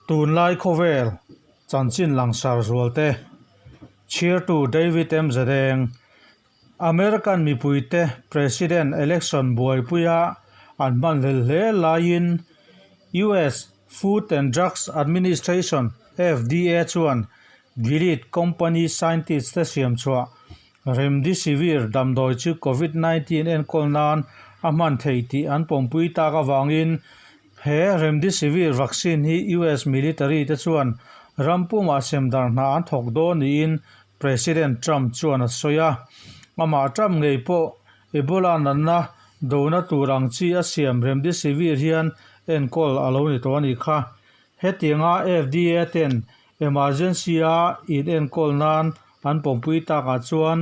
Tunlai khawvel chanchin langsar zualte chhiartu David M. Zadeng American mipuite President election buaipuia an hmanhlel hle laiin US Food and Drugs Administration, FDA, chuan Gilead company scientist te siam chhuah Remdesivir damdawi chu Covid 19 enkawl nan a hman thei tih an pawmpui tak avangin he Remdesivir vaccine hi US military te chuan ram pumah sem dar hna an thawk dawn niin President Trump chuan a sawi a. Amah Trump ngei pawh Ebola natna dona tur ang chi a siam Remdesivir hian enkawl a lo ni tawh a nih kha. Hetianga FDA ten emergency-a inenkawl nan an pawmpui takah chuan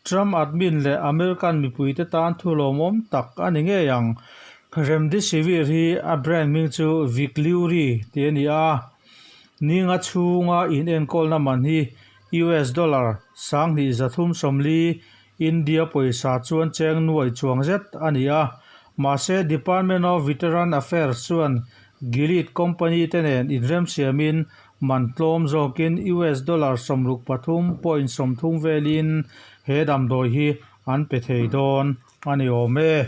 Trump admin leh American mipuite tan thu lawmawm tak a ni ngei ang. Remdesivir hi a brand hming chu Veklury tih a ni a. Ninga chhunga inenkawlna man hi US dollar 2340, India pawisa chuan cheng nuai chuang zet a ni a. Mahse, Department of Veteran Affairs chuan Gilead company te nen inremsiamin man tlawm zawkin US dollar 63.30 velin he damdawi hi an pe thei dawn a ni awm e.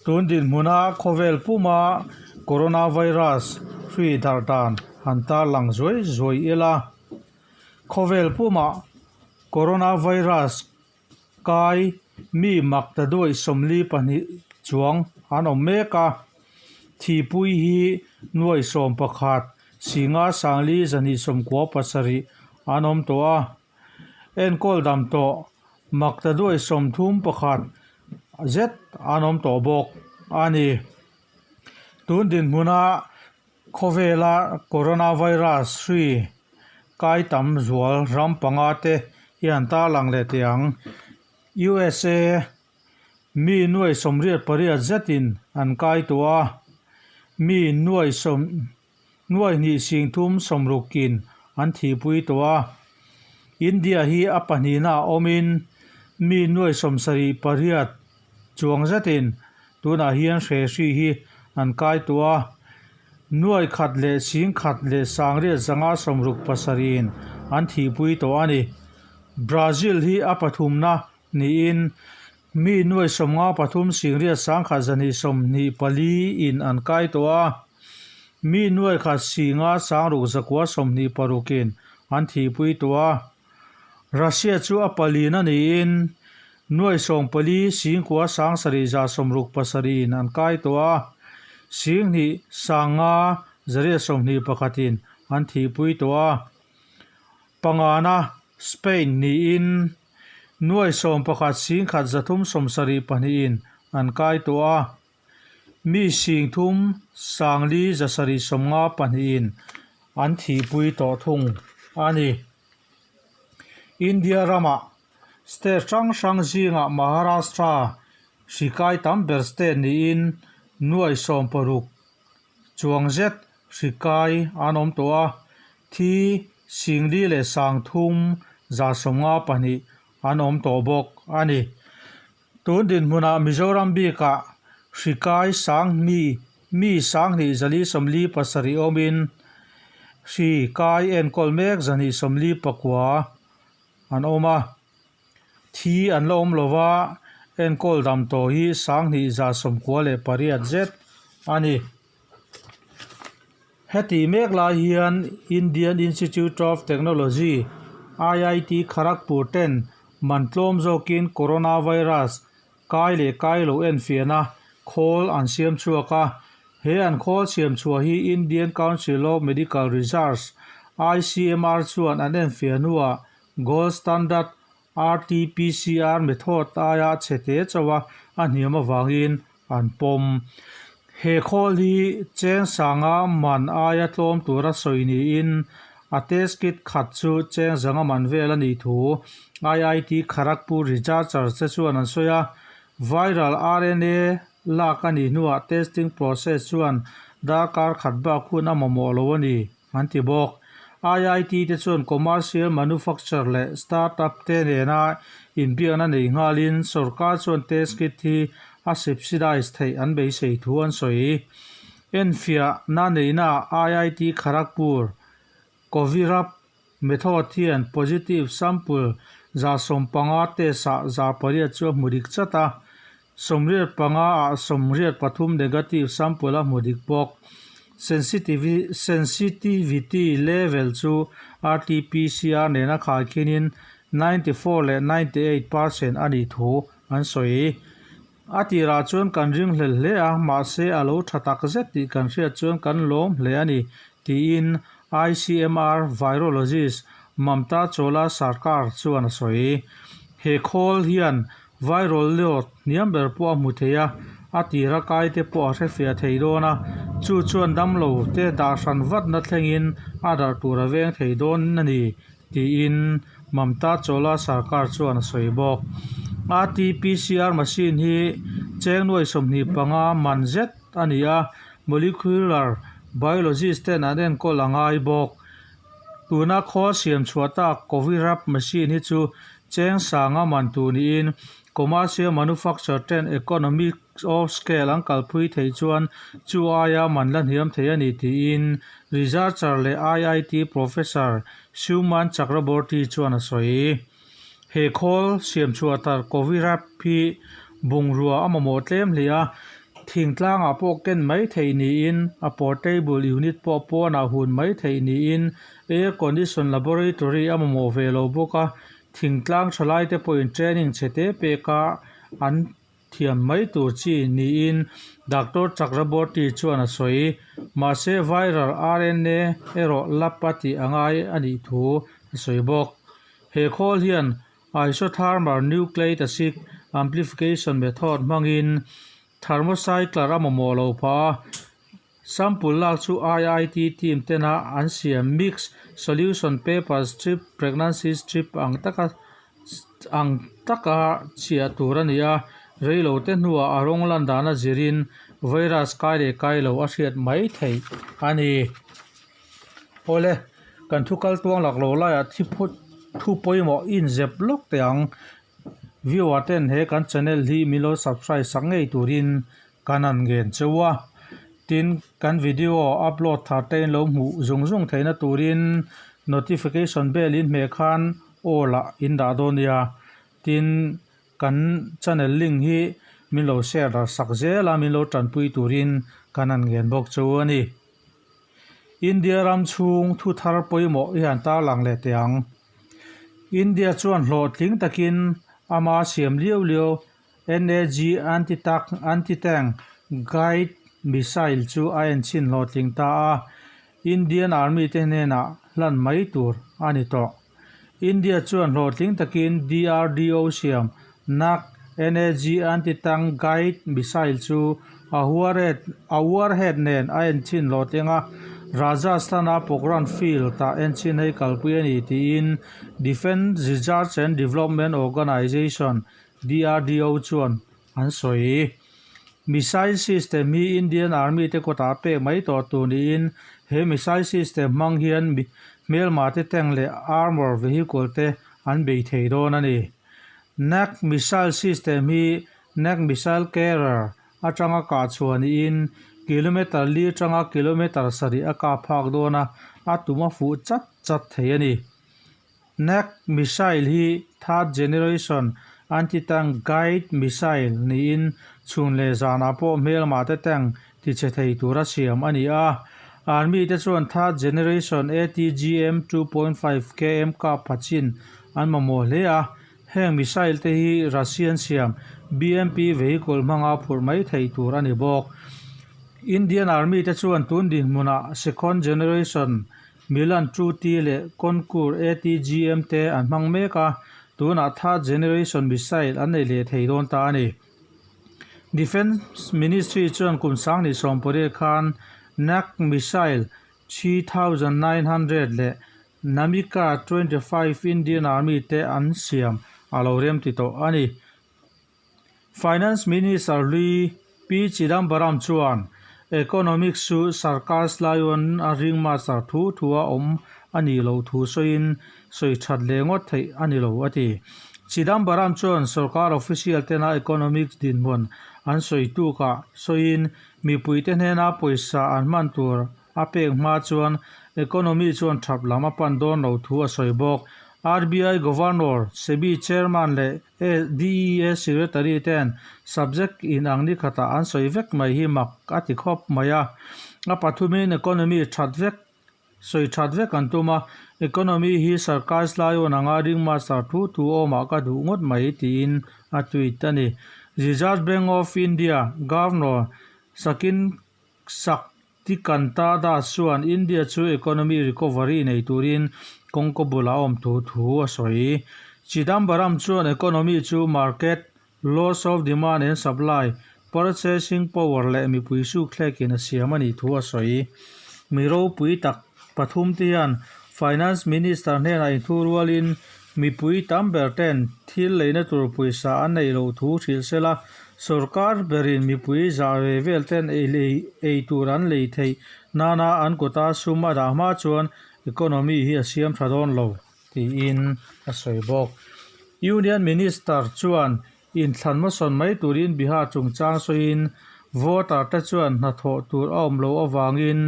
Tun dinhmuna khawvel puma coronavirus hri darh dan han tarlang zuai zuai ila, khawvel puma coronavirus kai mi mak ta duai 42 chuang an awm mek a, thihpui hi nuai 11 singa sangli 297 an awm tawh a. Enkawl dam tawh mak ta duai 31 zet an awm tawh bawk a ni. Tun dinhmuna khawvela coronavirus hri kai tam zual ram panga te hi an tarlang leh teh ang. USA mi nuai 88 zetin an kai tawh a, mi nuai sawm Nuai hnih sing thum sawmrukin an thihpui tawh a. India hi a pahnihna awmin mi nuai 78 chuang zetin tunah hian hrehri hi an kai tawh a. Nuai khat leh sing khat leh sangriat zanga sawmruk pasarihin an thihpui tawh a ni. Brazil hi a pathumna niin mi nuai 53 singriat sangkhat zahnih 24 in an kai tawh a. Mi nuai khat singa sangruk zakua 26 in an thihpui tawh a. Russia chu a palin a niin nuai 14 singkua sang sarih za 67 in an kai tawh a. Sing hnih sanga zariat 21 in an thihpui tawh a. Pangana Spain niin nuai 11 sing khat 372 in an kai tawh a. Mi sing thum sangli 752 in an thihpui tawh thung a ni. India ramah state hrang hrang zingah Maharashtra hri kai tam ber state niin nuai 16 chuang zet hri kai an awm tawh a, thi singli leh sang thum 152 an awm tawh bawk a ni. Tun dinhmunah Mizoram bikah hri kai sang mi mi sang hnih 447 awmin hri kai enkawl mek 249 an awm a. Thi an la awm lova enkawl dam tawh hi sang hnih 98 zet a ni. Heti mek lai hian Indian Institute of Technology, IIT Kharagpur ten man tlawm zawkin coronavirus kai leh kai lo enfiahna khawl an siam chhuak a. He an khawl siam chhuah hi Indian Council of Medical Research, ICMR, chuan an enfiah hnuah Gold Standard RT-PCR method aia chhe te chauha a hniam avangin an pawm. He khawl hi cheng sanga man aia tlawm tura sawi niin a test kit khat chu cheng zanga man vel a nih thu IIT Kharagpur researchers te chuan an sawi a. Viral RNA lak a nih hnuah testing process chuan Darkar khat bak hun a mamawh lo a ni, an ti bawk. IIT te chuan commercial manufacture leh startup te nena inbiakna nei nghalin sorkar chuan test kit hi a subsidize theih an beisei thu an sawi. Enfiahna neihnaah IIT Kharagpur, Covirap method hian positive sample 150 test ah 800 chu a hmu dik chat a, 85 ah 83 negative sample a hmu dik bawk. Sensitivity level chu RT-PCR nena khaikhinin 94 leh 98 percent a nih thu an sawi. A tirah chuan kan ringhlel hle a, mahse a lo tha tak zet tih kan hriat chuan kan lawm hle a ni, tiin ICMR virologist Mamta Chawla Sarkar chuan a sawi. He khawl hian viral load hniam ber pawh a hmu thei a, a tira kai te pawh a hrefiah thei dawn a, chu chuan damlo te dah hran vatna thlengin a darh tur a veng thei dawn a ni, tiin Mamta Chawla Sarkar chuan a sawi bawk. RT-PCR machine hi cheng nuai 25 man zet a ni a, molecular biologist ten an enkawl a ngai bawk. Tuna khawl siam chhuah tak Covirap machine hi chu cheng sanga man tur niin commercial manufacturer ten economic of scale an kalpui theih chuan chu aia man la hniam thei a ni tiin researcher leh IIT professor Suman Chakraborty chuan a sawi. He khawl siam chhuah tar Covirap hi bungrua a mamawh tlem hle a, thingtlangah pawh ken mai theih niin a portable unit pawh pawnah hun mai theih niin air condition laboratory a mamawh ve lo bawk a, thingtlang thalaite pawhin training chhe te peka an thiam mai tur chi niin Doctor Chakraborty chuan a sawi. Mahse viral RNA erawh lap a tih a ngai a nih thu a sawi bawk. He khawl hian isothermal nucleic acid amplification method hmangin thermocycler a mamawh lo phah a, sample lak chu IIT team tena an siam mixed solution paper strip pregnancy strip ang taka ang taka chhiah tur a ni a, reilo te hnuah a rawng lan dan a zirin virus kai leh kai lo a hriat mai theih a ni. Awle, kan thu kal tuang lak lo laiah thi phut thu pawimawh inzep lawk teh ang. Viewer ten he kan channel hi min lo subscribe sak ngei turin kan han ngen cheu a. Tin, kan video upload thar te in lo hmuh zung zung theihna turin notification bell in hmeh khan all ah in dah dawn nia. Tin, kan channel link hi min lo share dar sak zel a, min lo tanpui turin kan han ngen bawk cheu a ni. India ram chhung thu thar pawimawh i han tarlang leh teh ang. India chuan hlawhtling takin ama siam liau liau NAG anti-tank anti-tank guide missile chu a enchhin hlawhtling ta a, Indian Army te hnenah hlan mai tur a ni tawh. India chuan hlawhtling takin DRDO siam NAG NAG anti-tank guide missile chu a warhead a warhead nen a enchhin hlawhtling a, Rajasthan-a Pokhran Field-ah enchhin hei kalpui a ni tiin Defence Research and Development Organisation, DRDO, chuan an sawi. Missile system hi Indian Army te kawtah pek mai tawh tur niin he missile system hmang hian hmelma te tank leh armour vehicle te an bei thei dawn a ni. Nag missile system hi Nag missile carrier atanga kah chhuah niin kilometre li atanga kilometre sarih a kah phak dawn a, a tum a fuh chat chat thei a ni. Nag missile hi third generation anti-tank guide missile niin chhun leh zanah pawh hmelma te tank tichhe thei tura siam a ni a. Army te chuan third generation ATGM 2.5 km kap pha chin an mamawh hle a. Heng missile te hi Russian siam BMP vehicle hmanga phurh mai thei tur a ni bawk. Indian Army te chuan tun dinhmunah second generation Milan Truty leh Concur ATGM te an hmang mek a, tunah third generation missile an nei leh thei dawn ta a ni. Defence Ministry chuan kum 2018 khan Nag missile 3900 leh Namica 25 Indian Army te an siam a lo rem ti tawh a ni. Finance Minister hlui P Chidambaram chuan Economics chu sarkar slaiawn a ringmaster thu thua awm a nih loh thu sawiin sawi that leh ngawt theih a ni lo, a ti. Chidambaram chuan sorkar official tena economics dinhmun an sawi tukah sawiin mipuite hnena pawisa an hman tur a pek hma chuan economy chuan thap lam a pan dawn lo thu a sawi bawk. RBI Governor, SEBI Chairman leh DEA Secretary ten subject inang ni khatah an sawi vek mai hi mak a ti khawp mai a. A pathumin economy that vek Sawi that vek an tum a, economy hi sarkar slaiawn anga ringmaster thu thu awmah ka duh ngawt mai tiin a tweet a ni. Reserve Bank of India Governor Sakin Shaktikanta Das chuan India chu economy recovery nei turin kawngka bulah a awm thu thu a sawi. Chidambaram chuan economy chu market, laws of demand and supply, purchasing power leh mipui sukthlek in a siam a nih thu a sawi. Mi ropui tak pathum te hian Finance Minister hnenah inthu rualin mipui tam ber ten thil leina tur pawisa an neih loh thu hrilh sela, sorkar berin mipui zah ve vel ten ei lei ei tur an lei theih nana an kuta sum a dah hma chuan economy hi a siam tha dawn lo. tiin a sawi bawk. Union Minister chuan inthlan hmasawn mai turin Bihar chungchang sawiin voter te chuan hnathawh tur a awm loh avangin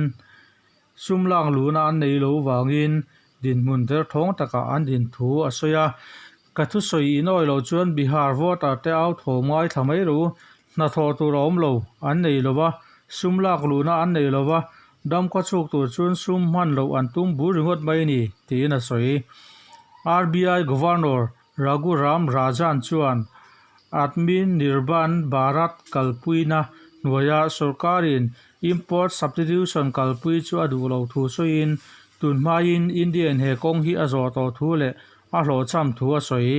sum lak luhna an nei lo vangin dinhmun derthawng takah an din thu a sawi a. Ka thusawi inawi loh chuan Bihar voter te au thawm ngaithla mai ru, hnathawh tur a awm lo an nei lo va, sum lak luhna an nei lo va, Dam khaw chhuk tur chuan sum hman loh an tum bur ringawt mai a ni, tiin a sawi. RBI Governor Raghuram Rajan chuan Atmanirbhar Bharat kalpuina hnuaia sorkarin import substitution kalpui chu a duh loh thu sawiin, tun hmain India-in he kawng hi a zawh tawh thu leh a hlawhchham thu a sawi.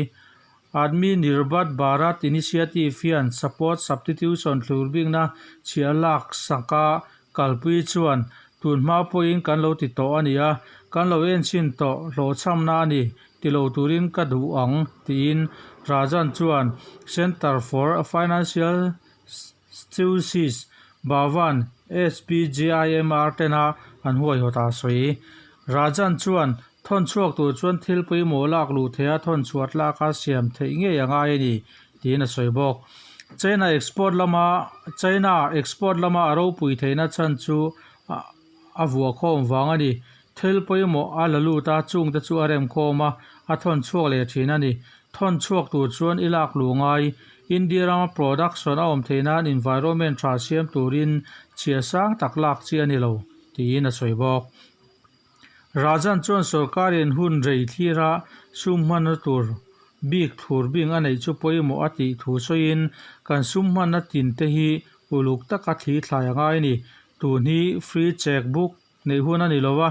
Atmanirbhar Bharat Initiative hian support substitution thlur bikna chhiah lak saka Kalpui chuan, Tun hma pawhin kan lo ti tawh a ni a, kan lo enchhin tawh hlawhchhamna a ni ti lo turin ka duh ang, tiin Rajan chuan Centre for Financial Studies, Bhavan, SPGIMR tena an huaihawt a sawi. Rajan chuan, Thawn chhuak tur chuan thil pawimawh lak luh theiha thawn chhuah tlaka siam theih ngei a ngai a ni, tiin a sawi bawk. China export lama China export lama a ropui theihna chhan chu a vuah khawm vang a ni. Thil pawimawh a la lut a, chungte chu a rem khawm a, a thawn chhuak leh thin a ni. Thawn chhuak tur chuan i lak luh ngai. India rama production a awm theih nan environment tha siam turin chhia sang tak lak chi a ni lo, tiin a sawi bawk. Rajan chuan sorkarin hun rei thlira sum hmanna tur bik thlur bing a neih chu pawimawh a tih thu sawiin, Kan sum hmanna tin te hi uluk taka thli thlai a ngai a ni. Tun hi free check book neih hun a ni lo a,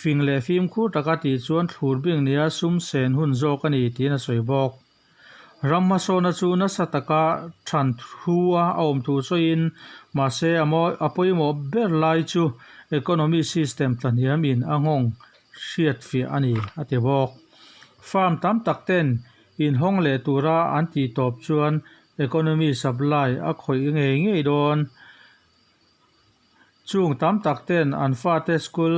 fing leh fimkhur taka tih chuan thlur bing nia sum sen hun zawk a ni, tiin a sawi bawk. Ram hmasawna chu nasa taka than thu a awm thu sawiin, mahse a pawimawh ber lai chu economy system tlahniam in a nghawng hriatfiah a ni, a ti bawk. Farm tam tak ten inhawng leh tura an tih tawp chuan economy supply a khawih ngei ngei dawn. Chung tam tak ten an fate school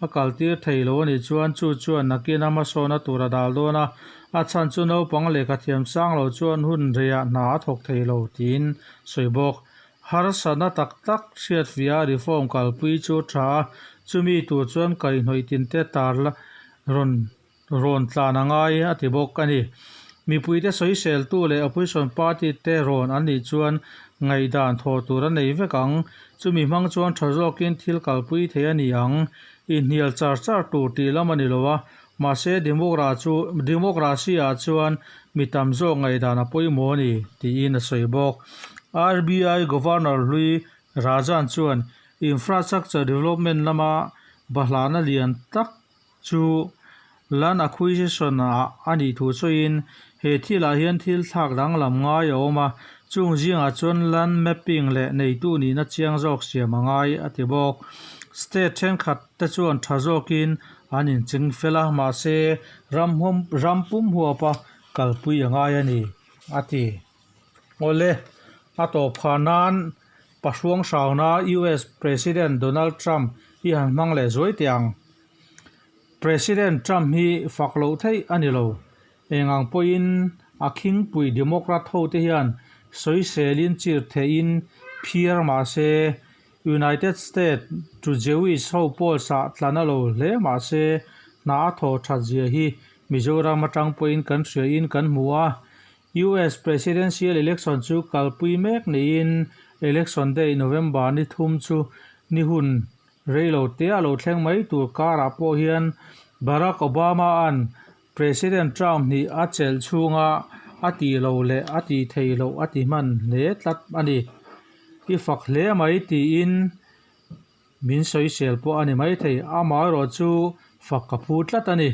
a kal tir thei lo a nih chuan chu chuan nakin a hmasawna tur a dal dawn a, a chhan chu naupang lehkha thiam sang lo chuan hun reiah hna a thawk thei lo tiin sawi bawk. Harsatna tak tak hriatfiah a reform kalpui chu a tha a, chumi tur chuan kaihhnawih tinte tar la rawn rawn tlan a ngai a ti bawk a ni. Mipuite sawiseltu leh opposition party te rawn an nih chuan ngaihdan thawh tur a nei vek ang. Chumi hmang chuan tha zawkin thil kalpui thei a ni ang. Inhnial char char tur tih lam a ni lo a, mahse democracy ah chuan mi tam zawk ngaihdan a pawimawh a ni, tiin a sawi bawk. RBI Governor hlui Rajan chuan infrastructure development lama bahlahna lian tak Chu Land Acquisition ah a nih thu sawiin, he thilah hian thil thlak danglam ngai a awm a, chung zingah chuan land mapping leh neitu nihna chiang zawk siam a ngai, a ti bawk. State thenkhat te chuan tha zawkin an inching fel a, mahse ram ram pum huapa kalpui a ngai a ni, a ti. Awle, a tawp kha nan. Pahruang hrauna US President Donald Trump hi han hmang leh zuai teh ang. President Trump hi fak loh theih a ni lo. Eng ang pawhin a khingpui Democrat hote hian sawiselin chir theihin phiar mah se, United States to Jewish ho polls ah tlan a lo hle mah se, hna a thaw that zia hi Mizoram atang pawhin kan hriain kan hmu a. US Presidential Election chu kalpui mek niin Election Day November ni thum chu ni hun rei lo te a lo thleng mai tur karah pawh hian Barack Obama-a'n President Trump nih a chelh chhunga a tih loh leh a tih theih loh a ti hman hle tlat a ni. I fak hle mai tiin min sawisel pawh a ni maithei. Amaherawh chu fak ka phu tlat a ni.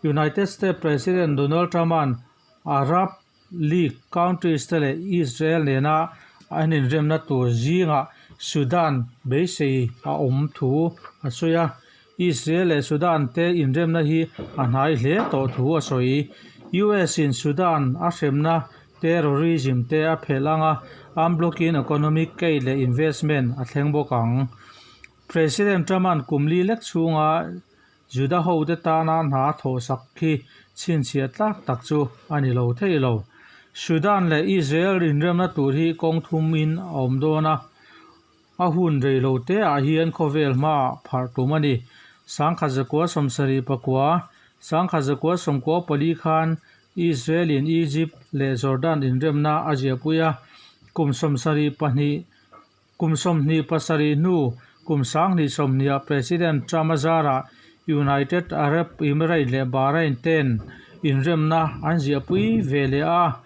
United States President Donald Trump-a'n Arab League countries te leh Israel nena an inremna tur zingah Sudan beisei a awm thu a sawi a. Israel leh Sudan te inremna hi a hnai hle tawh thu a sawi. US in Sudan a hremna terrorism te a phelh ang a, unblocking economic aid leh investment a thleng bawk ang. President Trump-a'n kum li lek chhunga Juda hote tana hna thawhsak khi chhinchhiah tlak tak chu a ni lo thei lo. Sudan leh Israel inremna tur hi kawng thumin a awm dawn a, a hun rei lo teah hian khawvel hmaah pharh tum a ni. 1979, 1994 khan Israel-in Egypt leh Jordan inremna a ziahpui a, kum 72 Kum 27 hnu, kum 2020ah President Trump-a zarah United Arab Emirates leh Bahrain ten inremna an ziahpui ve leh a.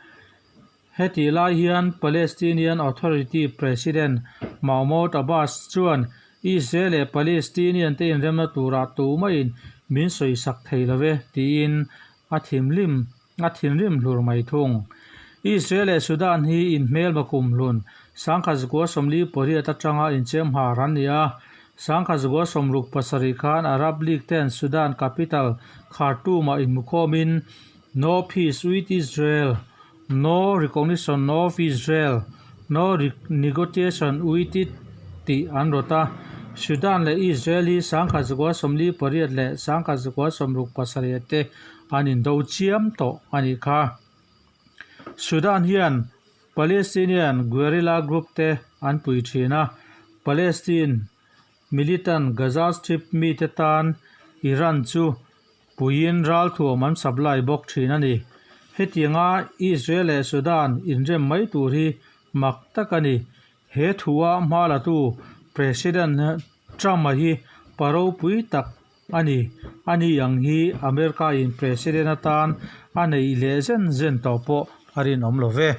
Hetih lai hian Palestinian Authority President Mahmoud Abbas chuan Israel leh Palestinian te inremna turah tumah-in min sawisak thei lo ve tiin a thimlim A thinrim hlur mai thung. Israel leh Sudan hi inhmelma kumhlun 1948 atanga inchem har an ni a. 1967 khan Arab League ten Sudan capital Khartoum-ah inhmukhawmin No peace with Israel, No recognition of Israel, No negotiation with it tih an rawt a. Sudan leh Israel hi 1948 leh 1967 te an indo chiam tawh a nih kha. Sudan hian Palestinian guerrilla group te an pui thin a, Palestine militant Gaza Strip mite tan Iran chu puiin ralthuam an supply bawk thin a ni. Hetianga Israel leh Sudan inrem mai tur hi mak tak a ni. He thua hma latu President Trump-a hi pa ropui tak A ni, a ni ang hi America in President atan a neih leh zen zen tawh pawh a rinawm lo ve.